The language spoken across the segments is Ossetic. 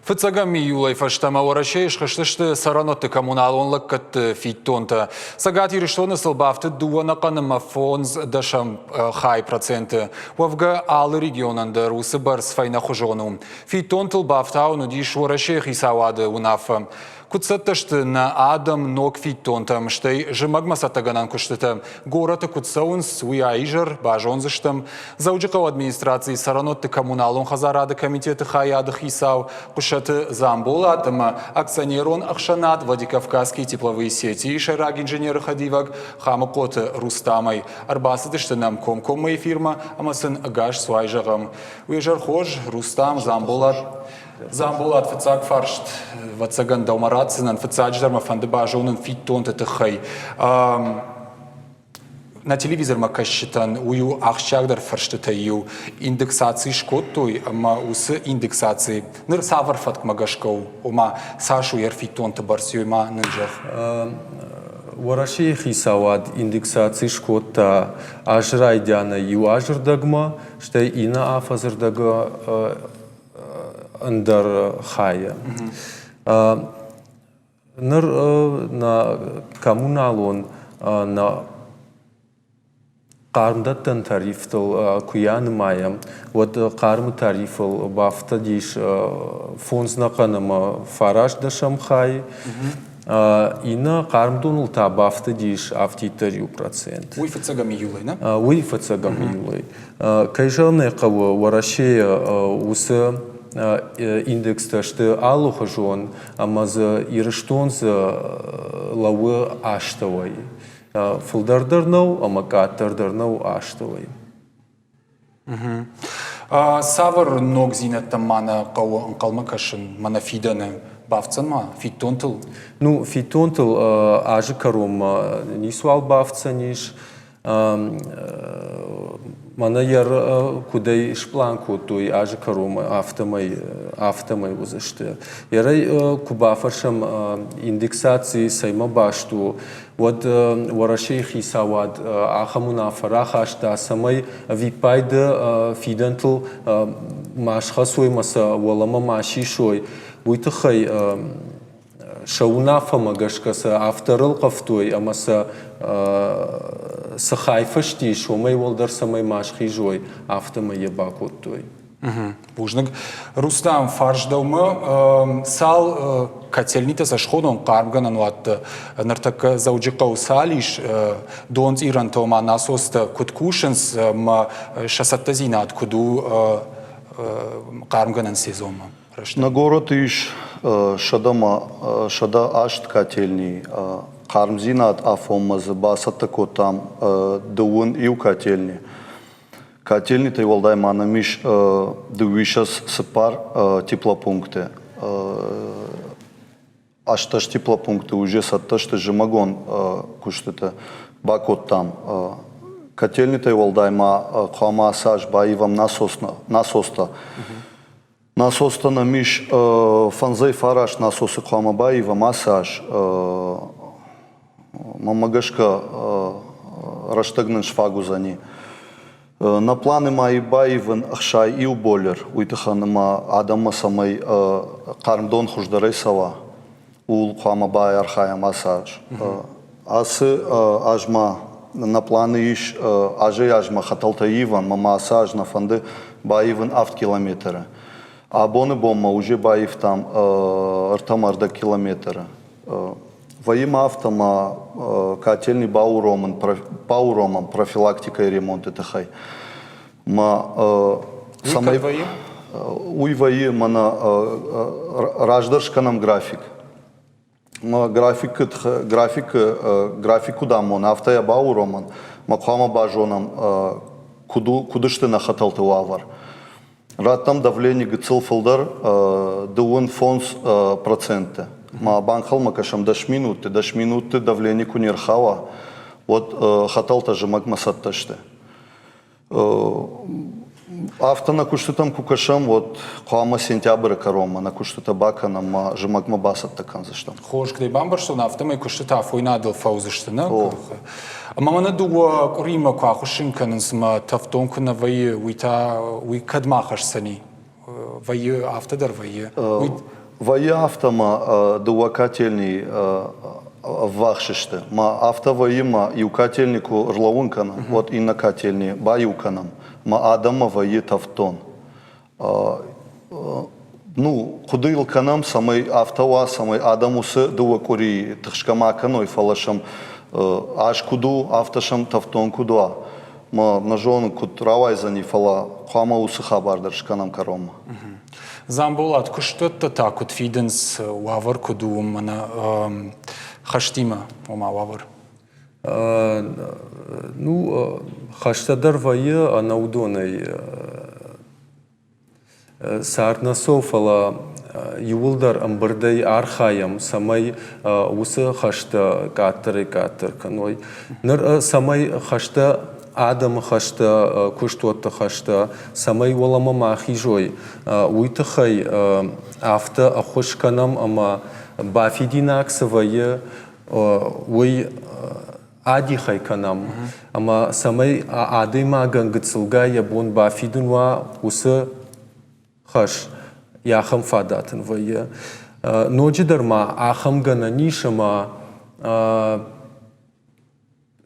Фыццӕгӕм июлӕй фӕстӕмӕ Уӕрӕсейы схызтысты цӕрӕнуӕтты коммуналон лӕггӕдты фиддонтӕ. Цӕгат Ирыстоны сыл бафтыд дыууӕ ӕнӕхъӕн ӕмӕ фондз дӕсӕм хай проценты. Уӕвгӕ, алы регионӕн дӕр уыцы бӕрц фӕйнӕхуызон у. Фиддонтыл бафтауын уыдис Уӕрӕсейы хицауады уынаффӕ. Куыд цӕттӕ сты нӕ адӕм ног фиддонтӕм, стӕй зымӕгмӕ цӕттӕгӕнӕн куыстытӕ горӕты куыд цӕуынц, уый а-изӕр базондзыстӕм. Дзӕуджыхъӕуы администрацийы цӕрӕнуӕтты коммуналон хӕдзарады комитеты хайады хицау Хъуысаты Дзамболат ӕмӕ акционерон ӕхсӕнад Владикавказские тепловые сети-йы сӕйраг инженеры хӕдивӕг Хамыхъоты Рустамӕй ӕрбацыдысты нӕм комкоммӕ эфирмӕ ӕмӕ сын ӕгас цуай зӕгъӕм. Уе зӕр хорз, Рустам, Дзамболат. Дзамболат, фыццаг фарст, ӕвӕццӕгӕн, дӕумӕ ратдзынӕн. Фыццаджыдӕр мӕ фӕнды базонын фиддонты тыххӕй. Нӕ телевизормӕ кӕсджытӕн уый у ахсджиагдӕр фӕрстытӕй иу. Индексаци скодтой ӕмӕ уыцы индексаци ныр цавӕр фӕткмӕ гӕсгӕ у? Ома, цас у йӕ ӕрфиддонты бӕрц, уый ма нын зӕгъ. Уӕрӕсейы хицауад индексаци скодта азы райдианӕй иу азы рдӕгмӕ, стӕй иннӕ афӕдзы рдӕгы ӕндӕр хайы. Ныр нӕ коммуналон нӕ хъармдӕттӕн тарифтыл куы йӕ нымайӕм, уӕд хъармы тарифыл бафтыдис фондз нӕхъӕн ӕмӕ фараст дӕсӕм хай. Иннӕ хъармдоныл та бафтыдис афтиддӕр иу процент. Уый фыццӕгӕм июлӕй, нӕ? Уый фыццӕгӕм июлӕй. Кӕй зӕгъын ӕй хъӕуы, Уӕрӕсейы уыцы индекстӕ сты алыхуызон ӕмӕ дзы Ирыстон дзы лӕууы астӕуӕй. Фылдӕр дӕр нӕу ӕмӕ къаддӕр дӕр нӕу астӕуӕй. Цавӕр ногдзинӕдтӕм ма нӕ хъӕуы ӕнхъӕлмӕ кӕсын мӕнӕ фидӕны? Бафтдзӕн ма фиддонтыл? Ну, фиддонтыл азы кӕронмӕ ницуал бафтдзӕнис. Мӕнӕ йӕ куыдӕй сплан кодтой азы кӕронмӕ, афтӕмӕй, афтӕмӕй уыдзысты. Ерӕй куы бафӕрсӕм индексаци цӕймӕ баст у, уӕд Уӕрӕсейы хицауад ахӕм уынаффӕ рахаста, цӕмӕй ӕвиппайды фидӕнтыл ма схӕцой ӕмӕ сӕ уӕлӕмӕ ма сисой, уый тыххӕй сӕ уынаффӕмӕ гӕсгӕ сӕ афтӕ ӕрӕлхъывтой ӕмӕ сӕ цы хай фыст ис, уымӕй уӕлдӕр цӕмӕй ма схизой, афтӕмӕй йӕ бакодтой. Бузныг. Рустам, фарст дӕумӕ. Цал котельнитӕ сӕ схонон хъармгӕнӕн уатты ныртӕккӕ Дзӕуджыхъӕуы цал ис, донцъирӕнтӕ ома насостӕ куыд кусынц ӕмӕ сӕ цӕттӕдзинад куыд у хъармгӕнӕн сезонмӕ? Нӕ горӕты ис 108 котельни. Хъармдзинад афонмӕ дзы бацӕттӕ кодтам дыууын иу котельни. Котельнитӕй уӕлдай ма нӕм ис дыууиссӕдз цыппар теплопункты. 18 теплопункты уже цӕттӕ сты зымӕгон куыстытӕ бакодтам. Котельнитӕй уӕлдай ма хъуамӕ ацы аз баивӕм насостӕ. Насостӕ нӕм ис фӕндзай фараст насосы хъуамӕ баивӕм ацы аз. Мӕнмӕ гӕсгӕ рӕстӕг нын сфаг уыдзӕни. Нӕ планы ма и баивын 61 бойлер, уый тыххӕн ӕмӕ адӕммӕ цӕмӕй хъарм дон хуыздӕрӕй цӕуа, ууыл хъуамӕ байархайӕм ацы аз. Ацы аз ма нӕ планы ис азӕй-азмӕ хӕтӕлтӕ ивӕн, ӕмӕ ма ацы аз нӕ фӕнды баивын авд километры. Абоны бонмӕ уже баивтам ӕртӕ ӕрдӕг километры. Вӕййы ма афтӕ ӕмӕ котельный бауромын, бауромӕм профилактикӕйы ремонты тыххӕй. Ма цӕмӕй вӕййы? Уый вӕййы, мӕнӕ раздӕр скӕнӕм график. График, график, график куыд амоны, афтӕ йӕ бауромӕм, ма хъуамӕ базонӕм, куыд, куыд сты нӕ хӕтӕлты уавӕр. Раттӕм давлени гыццыл фылдӕр, дыууын фондз проценты. Ма банхъӕлмӕ кӕсӕм дӕс минутты, дӕс минутты давлени куы не рхауа, уӕд хӕтӕлтӕ зымӕгмӕ цӕттӕ сты. Афтӕ нӕ куыстытӕм куы кӕсӕм, уӕд хъуамӕ сентябры кӕронмӕ нӕ куыстытӕ бакӕнӕм ӕмӕ зымӕгмӕ бацӕттӕ кӕндзыстӕм. Хорз, куыд ӕй бамбӕрстон, афтӕмӕй куыстытӕ афойнадыл фӕуыдзысты, нӕ? Ӕмӕ мӕнӕ дыууӕ къуыримӕ куы ахуыссын кӕнынц ӕмӕ тӕвддон куы нӕ вӕййы, уый та уый кӕдмӕ ахӕсдзӕни? Вӕййы афтӕ дӕр вӕййы? Вӕййы афтӕ ма дыууӕ котельни ӕввахс сты. Ма афтӕ вӕййы ма иу котельни куы ӕрлӕууын кӕнӕм, уӕд иннӕ котельни баиу кӕнӕм. Ма адӕммӕ вӕййы тӕвддон. Ну, хъуыды йыл кӕнӕм, цӕмӕй афтӕ уа, цӕмӕй адӕм уыцы дыууӕ къуырийы тыхсгӕ ма кӕной, фӕлӕ сӕм аз куыд у, афтӕ сӕм тӕвддон куыд уа. Ма нӕ зонын, куыд рауайдзӕни, фӕлӕ хъуамӕ уыцы хабар дӕр скӕнӕм кӕронмӕ. Дзамболат, куыстуӕттӕ та куыд фидынц, уавӕр куыд у уым мӕнӕ хӕстимӕ, ома уавӕр? Ну, хӕстӕ дӕр вӕййы ӕнӕ уыдонӕй цард нӕ цӕуы, фӕлӕ иууылдӕр ӕмбырдӕй архайӕм, цӕмӕй уыцы хӕстӕ къаддӕрӕй-къаддӕр кӕной. Ныр цӕмӕй хӕстӕ адӕмы хӕстӕ, куыстуӕтты хӕстӕ, цӕмӕй уӕлӕмӕ ма хизой, уый тыххӕй афтӕ ӕххуыс кӕнӕм ӕмӕ бафидинаг цы вӕййы, уый адихӕй кӕнӕм ӕмӕ цӕмӕй адӕймагӕн гыццылгай йӕ бон бафидын уа, уыцы хӕс йӕ ахӕм фадат ын вӕййы. Ноджыдӕр ма ахӕм гӕнӕн ис, ӕмӕ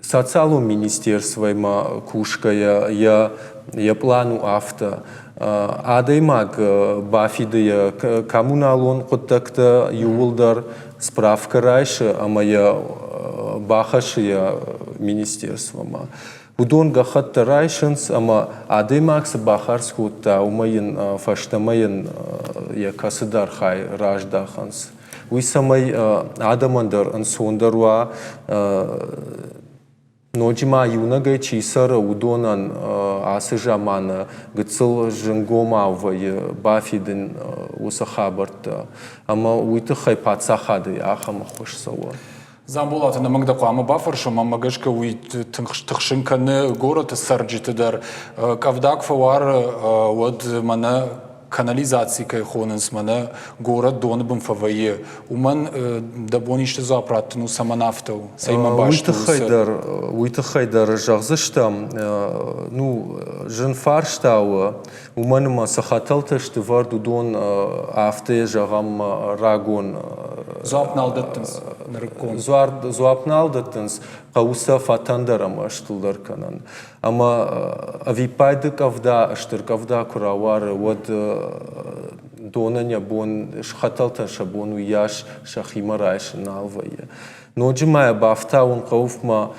социалон министерствоимӕ кусгӕйӕ йӕ пълан у афтӕ. Адӕймаг бафиды йӕ коммуналон хъуыддӕгтӕ иууылдӕр, справкӕ райсы ӕмӕ йӕ бахӕссы йӕ министерствомӕ. Уыдон гӕххӕттӕ райсынц ӕмӕ адӕймаг цы бахардз кодта, уымӕ йын фӕстӕмӕ йын йӕ кӕцыдӕр хай раздахынц. Уый цӕмӕй адӕмӕн дӕр ӕнцондӕр уа, ноджы ма иунӕгӕй чи цӕры, уыдонӕн ацы заманы гыццыл зынгомау вӕййы бафидын уыцы хабӕрттӕ. Ӕмӕ уый тыххӕй паддзахадӕй ахӕм ӕххуыс цӕуы. Дзамболаты ӕнӕмӕнг дӕ хъуамӕ бафӕрсӕм, ӕмӕ гӕсгӕ уый тынг тыхсын кӕны горӕты цӕрджыты дӕр. Къӕвда куы фӕуары, уӕд мӕнӕ канализаци кӕй хонынц, мӕнӕ горӕт доны бын фӕвӕййы. Уымӕн дӕ бон исты дзуапп раттын у, цӕмӕн афтӕ у? Цӕимӕ баст у? Уый тыххӕй дӕр зӕгъдзыстӕм, ну, зын фарста у, Уымӕн ӕмӕ цы хӕтӕлтӕ сты вӕрд, уыдон афтӕ зӕгъӕм рагон. Дзуапп нал дӕттынц нырыккон. Дзуапп нал дӕттынц, хъӕуы сӕ фӕтӕндӕр ӕмӕ стылдӕр кӕнын. Ӕмӕ ӕвиппайды къӕвда, стыр къӕвда куы рауары, уӕд донӕн йӕ бон, хӕтӕлтӕн сӕ бон уыйас сӕхимӕ райсын нал вӕййы. Ноджы ма йӕ бафтауын хъӕуы ма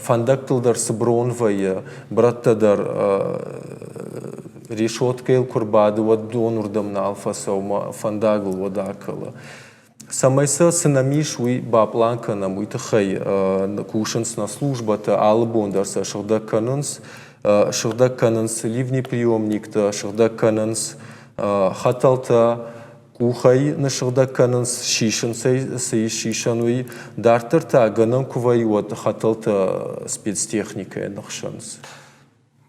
фӕндӕгтыл дӕр цы брон вӕййы, брӕттӕ дӕр решеткӕйыл куы рбады, уӕд дон уырдӕм нал фӕцӕуы мӕ фӕндагыл уӕд акӕлы. Цӕмӕй сӕ цы нӕм ис, уый баплан кӕнӕм, уый тыххӕй кусынц нӕ службӕтӕ, алы бон дӕр сӕ сыгъдӕг кӕнынц. Сыгъдӕг кӕнынц ливнеприемниктӕ, сыгъдӕг кӕнынц хӕтӕлтӕ, къухӕй ныссыгъдӕг кӕнынц, сисынц ӕй, цы ис сисӕн, уый. Дарддӕр та гӕнӕн куы вӕййы, уӕд хӕтӕлтӕ спецтехникӕйӕ ныхсынц.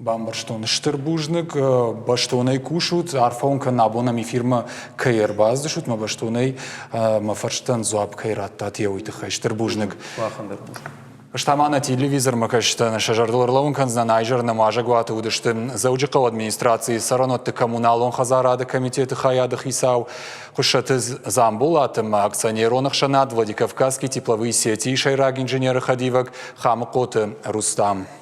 Бамбӕрстон. Стыр бузныг, бӕстонӕй кусут. Арфӕ уын кӕнын, абон ӕм эфирмӕ кӕй ӕрбацыдыстут, мӕ бӕстонӕй мӕ фӕрстӕн дзуапп кӕй радтат, йӕ уый тыххӕй. Стыр бузныг. Махӕн дӕр бузныг. Ӕз ма нӕ телевизормӕ кӕсджытӕн сӕ зӕрдыл ӕрлӕууын кӕндзынӕн, изӕр нӕм уазӕгуаты уыдысты Дзӕуджыхъӕуы администрацийы цӕрӕнуӕтты коммуналон хӕдзарады комитеты хайады хицау Хуыссӕты Дзамболат ӕмӕ акционерон ӕхсӕнад Владикавказские тепловые сети сӕйраг инженеры хӕдивӕг Хамыхъоты Рустам.